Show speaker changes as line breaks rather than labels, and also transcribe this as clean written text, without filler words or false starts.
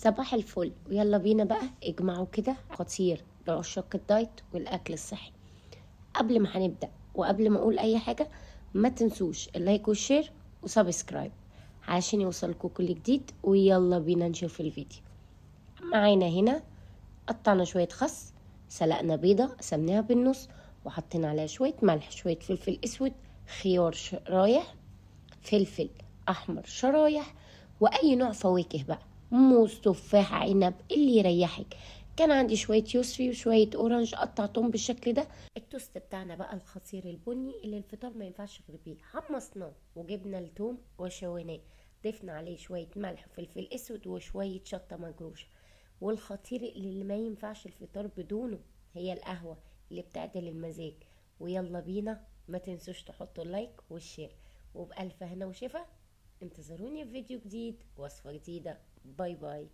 صباح الفل، ويلا بينا بقى اجمعوا كده خطير لعشاق الدايت والاكل الصحي. قبل ما هنبدأ وقبل ما اقول اي حاجة، ما تنسوش ال like وال share و subscribe عشان يوصلكوا كل جديد. ويلا بينا نشوف الفيديو. معانا هنا قطعنا شوية خس، سلقنا بيضة قسمناها بالنص وحطينا عليها شوية ملح، شوية فلفل اسود، خيار شرايح، فلفل احمر شرايح، واي نوع فواكه بقى، موز، تفاح، عنب، اللي يريحك. كان عندي شوية يوسفي وشوية orange قطعتهم بالشكل ده. التوست بتاعنا بقى الخطير البني اللي الفطار ما ينفعش غير بيه، حمصناه وجبنا التوم وشويناه، ضفنا عليه شوية ملح وفلفل اسود وشوية شطة مجروشة. والخطير اللي ما ينفعش الفطار بدونه هي القهوة اللي بتعدل المزاج. ويلا بينا، ما تنسوش تحطوا ال like وال share، وبألف هنا وشفا. انتظروني في فيديو جديد، وصفة جديدة. bye bye.